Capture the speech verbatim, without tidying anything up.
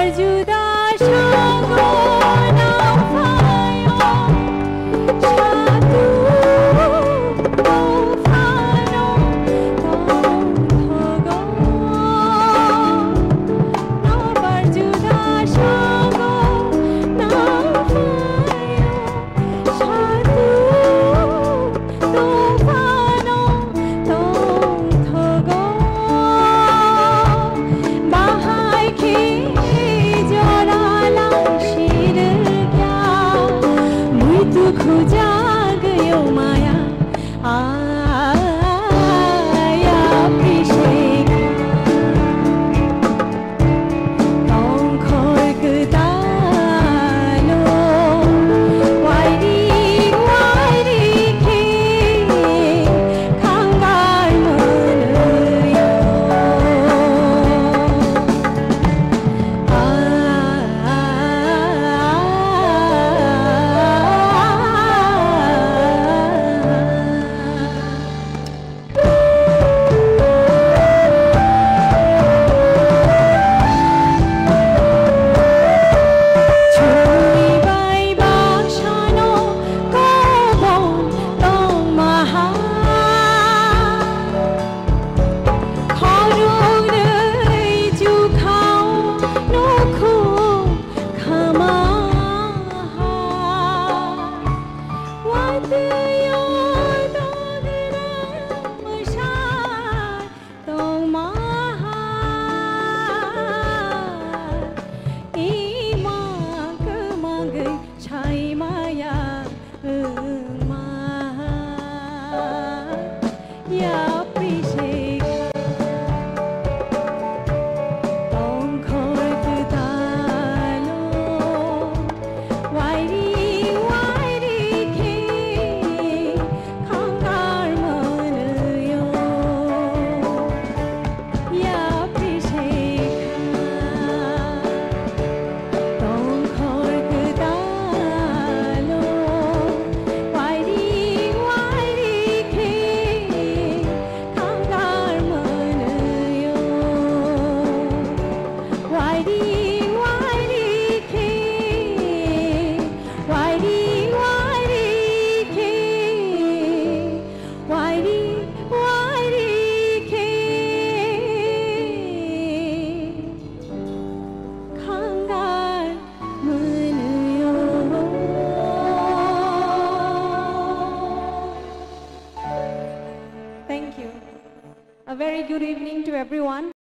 Juda sango nang phaio, satu tong phano tongthogo. Nobar Juda sango nang phaio, satu tongphano tongthogo. Bahai khe jora lang sirikya, muitu khujagwi o maya. I appreciate. Tongkhor kwtalo, wairi wairi khe khangar mwnwio. Ah, ah, ah, ah, ah. Chwng bai baksano kobong tongma ha. Khoroknwi chukhao nukhung khama ha. Watwi o dogre mwsa tongma ha, ima kwmagwi saimaya wngma ha. Yapri se kha tongkhor kwtalo, wairi wairi khe khangar mwnwio. Yapri se kha tongkhor kwtalo, wairi wairi khe khangar mwnwio. Wairi wairi khe, wairi wairi khe, wairi wairi khe khangar mwnwio. Thank you. A very good evening to everyone.